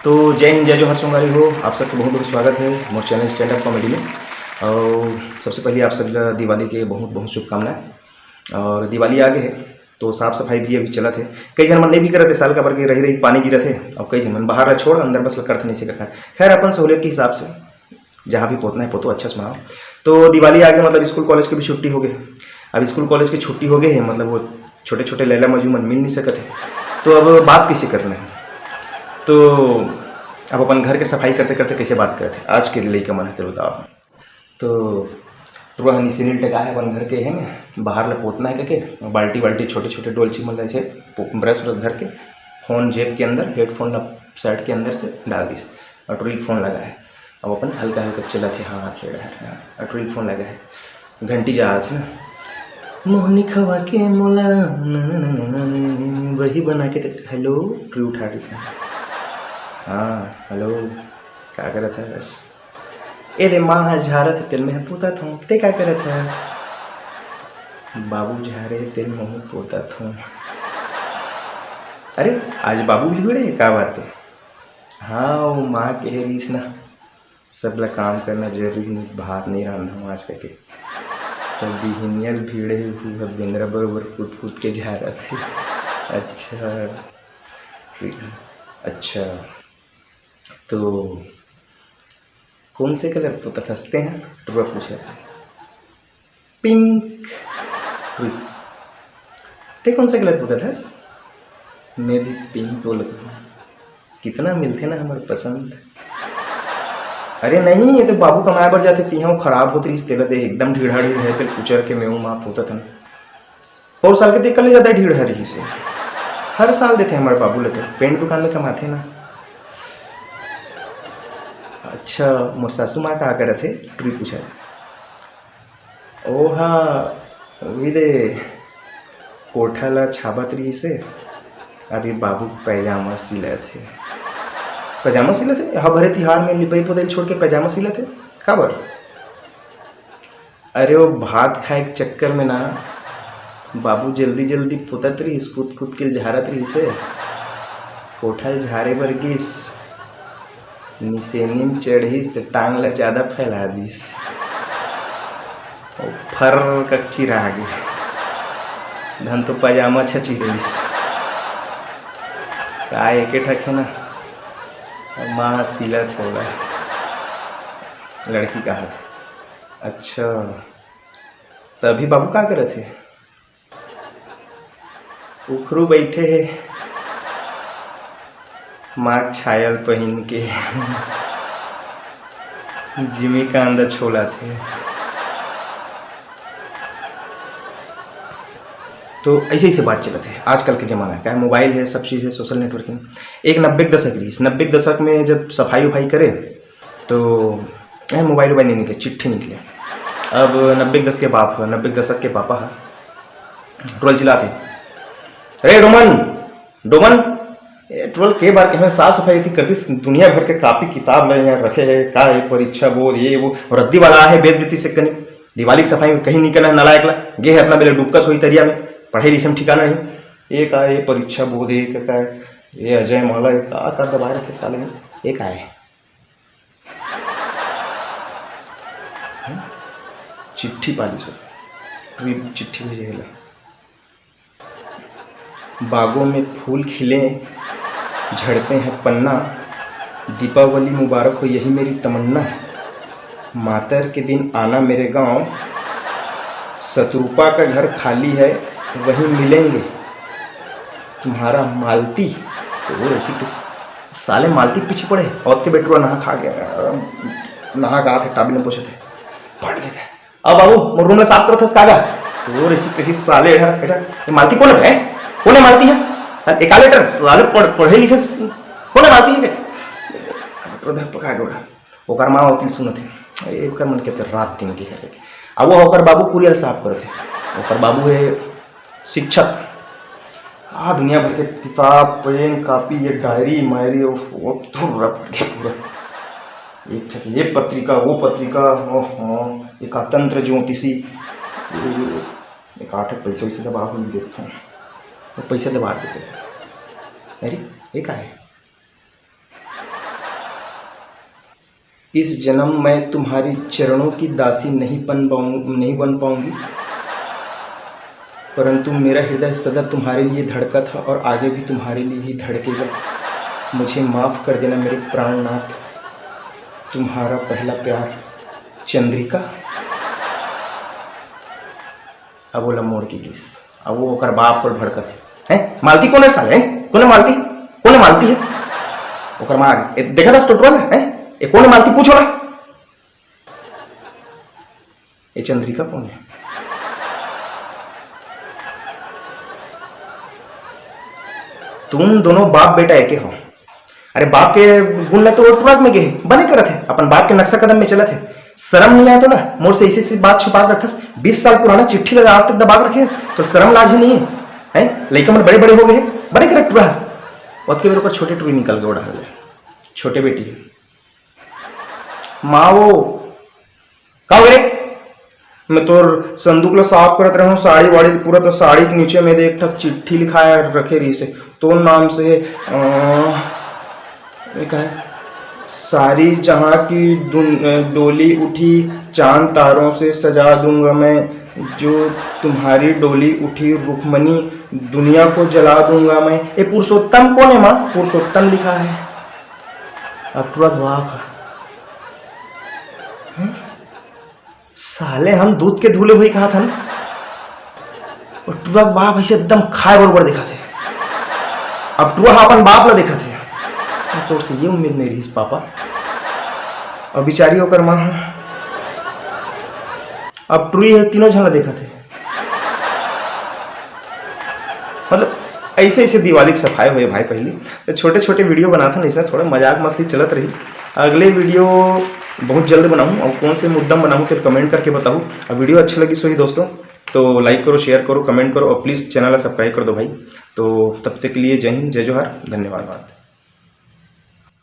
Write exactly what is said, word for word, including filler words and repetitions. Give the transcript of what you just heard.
तो जय हिंद, जय जोहार संगवारी हो, आप सबके बहुत बहुत स्वागत है मोर चैनल स्टैंड अप कॉमेडी में। और सबसे पहले आप सभी ला दिवाली के बहुत बहुत शुभकामनाएं। और दिवाली आ गए है तो साफ सफाई भी अभी चलत है। कई झन मन नहीं भी करत है साल, काबर के रही रही पानी गिरत है। और कई झन मन बाहर ला छोड़, अंदर बस ला करत नहीं से करत। खैर, अपन सहूलियत के हिसाब से जहाँ भी पोतना है पोतो, अच्छा से मनाओ। तो दिवाली आ गए, मतलब स्कूल कॉलेज के भी छुट्टी हो गए। अब स्कूल कॉलेज के छुट्टी हो गए है, मतलब वो छोटे छोटे लैला मजनू मन मिल नहीं सकत है, तो अब बात कैसे करना है? तो अब अपन घर के सफाई करते करते कैसे बात करते हैं आज के लइका मन है, तो बताओ। तो टुरा हनी सीरियल टका है अपन घर के है ना, बाहर ले पोतना है करके बाल्टी बाल्टी छोटे छोटे डोलची मन ले से ब्रश व्रश धर के फोन जेब के अंदर, हेडफोन ला शर्ट के अंदर से डाल दिस और टुरी फोन लगा है। अब अपन हल्का हल्का चलत है, हाँ, हाँ, खेड़ है, हाँ, और टुरी फोन लगा है, घंटी जात है ना, मोहनी खवा के मोला ना, ना, ना, ना, ना, ना, वही बना के तो, हेलो, टुरी उठा रही है। हाँ, हेलो, का करत है बस? ए दे माँ ह झारत हे तेल में ह पोतत हूँ, ते का करत है? बाबू झारे हे तेल में हूँ पोतत हूँ। अरे, आज बाबू भी भिड़े हे, का बात है? हाँ, वो माँ के हे रीस ना, सबला काम करना जरूरी नहीं, भात नहीं रांधूँ आज करके। तो बिहनियल भिड़े हे, हू ह बेंदरा बरोबर कूद कूद के झारत हे। अच्छा, ठीक है। अच्छा, तो कौन से कलर पोतत हस तें ह? टुरा पूछत हे। पिंक। टुरी, ते कौन से कलर पोतत हस? मैं भी पिंक बोलत हूँ। कितना मिलथे ना हमर पसंद। अरे नहीं, ये तो बाबू कमाए बर जाथे, तिहा वो खराब होत रहिस, तेला दे एकदम ढीढ़ा ढीढ़ है, तेल कुचर के मैं वो माँ पोतत हन। पौर साल के देख ले जादा ढीढ़ हर ही से। हर साल देथे हमर बाबू ल तो, पेंट दुकान में कमाथे ना। अच्छा, मोर सासू माँ का करत हे? टुरी पूछा। ओहा, उही दे, कोठा ला छाबत रहिस हे, अभी बाबू पैजामा सिलत हे। पैजामा सिलत हे? हा भरे तिहार में लिपई पोतई छोड़ के पैजामा सिलत हे? काबर? अरे, वो भात खाए के चक्कर में ना, बाबू जल्दी जल्दी पोतत रहिस, कूद कूद के झारत रहिस हे। कोठा ल झारे बर गिस, निसेनी म चढ़िस त टांग ल जादा फैला दिस। ओ फर कक चिरा गे। धन तो पजामा छची गइस। का एके ठक हे ना, माँ सिलत होगा। लड़की कहा, अच्छा, त अभी बाबू का करत हे? उखरू बइठे हे, माँ छायल पहिन के जिमी कांदा छोलात हे। तो ऐसे ही से बात चलत हे आजकल के जमाना, क्या मोबाइल है, सब चीज़ है, सोशल नेटवर्किंग। एक नब्बे के दशक रहिस, नब्बे के दशक में जब सफाई उफाई करे तो ए, मोबाइल उबाइल नहीं निकले, चिट्ठी निकले। अब नब्बे के दस के बाप ह, नब्बे के दशक के पापा ह, टुरा ल चिल्लात हे, "रे डोमन, डोमन, ए, टुरा ल के बार कहे साफ सफाई एती कर दिस, दुनिया भर के कापी किताब ल यहाँ रखे हे, का ये परीक्षा बोर्ड, ये वो, रद्दी वाला आहे, बेच देती से कनी, दिवाली की सफाई में कहीं निकल है, नालायक ला, गे है अतना बेले डुबकत होई तरिया में, पढ़ाई लिखे में ठिकाना नहीं, ये का ये परीक्षा बोर्ड, ये का, का ये अजय माला, ये का, का दबाए रखे साले में, ये का है?" चिट्ठी पालिस हो, टुरी चिट्ठी भेजे हे ला। बागों में फूल खिले, झड़ते हैं पन्ना, दीपावली मुबारक हो, यही मेरी तमन्ना। मातर के दिन आना मेरे गांव, शतरूपा का घर खाली है, वहीं मिलेंगे तुम्हारा मालती। तो वो ऐसी किस-, साले मालती के पीछे पड़े, औत के बेटुआ नहा खा गया, नहा के आके टाबिल में पोछत हे, फट गए थे। अब बाबू, मोर रूम में साफ करत हस का गा? तो वो ऐसी किसी साले, इधर, इधर, ये मालती कौन है बे? कौन है मालती है? हाँ, एक आले इधर, साले पढ़-, पढ़े लिखे, कौन है मालती है? तो धक पका के उठा। ओकर माँ होती सुनत हे, "अरे, एकर मन के तो रात दिन के हरे।" अब वो ओकर बाबू कुरिया ल साफ करत हे। ओकर बाबू हे शिक्षक। का दुनिया भर के किताब, पेन, कापी, ये डायरी, मायरी, ओह, वो धुर्रा पड़ गया पूरा। एक ठक ये पत्रिका, वो पत्रिका, ओहो, एक तंत्र ज्योतिषी, ये, एक आठ पैसा वैसे दबा हो देता हूँ। वो पैसा दबा देते। अरे, ये का है? इस जन्म मैं तुम्हारी चरणों की दासी नहीं बन पाऊं, नहीं बन पाऊंगी, परंतु मेरा हृदय सदा तुम्हारे लिए धड़का था और आगे भी तुम्हारे लिए ही धड़केगा। मुझे माफ कर देना मेरे प्राणनाथ, तुम्हारा पहला प्यार, चंद्रिका। अब ओला मोड़ के गिस। अब वो ओकर बाप पर भड़कत हे, हैं? मालती कोन हे साले, हैं? कोन हे मालती? कोन हे मालती हे? ओकर माँ आगे, "ए, देखा था टुटवा ना, हैं? ए, कोन हे मालती? पूछो ना।" ए चंद्रिका कोन हे? तुम दोनों बाप बेटा एके हो। अरे बाप के गुण ल तो टुरा में गे हे, बने करत हे, अपन बाप के नक्शा कदम में चलत हे। शर्म नहीं आय तोला? मोर से ऐसी ऐसी बात छुपा के रखथस, बीस साल पुराना चिट्ठी ल आज तक दबा के रखे हस, तो शर्म लाज ही नहीं हे, हैं? लइका मन बड़े बड़े हो गए हे, बने करत टुरा। ओतके बेर ओकर छोटे टुरी निकल के ओढ़ा ले, छोटे बेटी। माँ वो, का हो रे? मैं तोर संदूक ला साफ करत रहूं, साड़ी वाड़ी पूरा, तो साड़ी के नीचे में देख ठक चिट्ठी लिखाए रखे रहिस हे, तोर नाम से, अ, ये का हे? सारी जहाँ की दुन-, अ, डोली उठी, चांद तारों से सजा दूंगा मैं, जो तुम्हारी डोली उठी रुक्मणी, दुनिया को जला दूंगा मैं। ये पुरुषोत्तम कोन हे माँ? पुरुषोत्तम लिखा हे। अब टुरा के बाप हे। हम्म? साले हम दूध के धुले हुए कहा था ना, और टुरा के बाप ऐसे एकदम खाए बरोबर देखा थे। अब टुरा हा अपन बाप ला देखा थे, तोर से ये उम्मीद नहीं रहिस पापा। अब बिचारी ओकर माँ हा, अब टुरी हे तीनों झन ला देखा थे। मतलब ऐसे ऐसे दिवाली के सफाई हुए भाई। पहली तो छोटे छोटे वीडियो बनाथन, ऐसा थोड़ा मजाक मस्ती चलत रही। अगले वीडियो बहुत जल्द बनाऊँ, और कौन से मुद्दा में बनाऊँ, फिर कमेंट करके बताओ। और वीडियो अच्छी लगी सो ही दोस्तों, तो लाइक करो, शेयर करो, कमेंट करो, और प्लीज़ चैनल ला सब्सक्राइब कर दो भाई। तो तब तक के लिए जय हिंद, जय जोहार, धन्यवाद।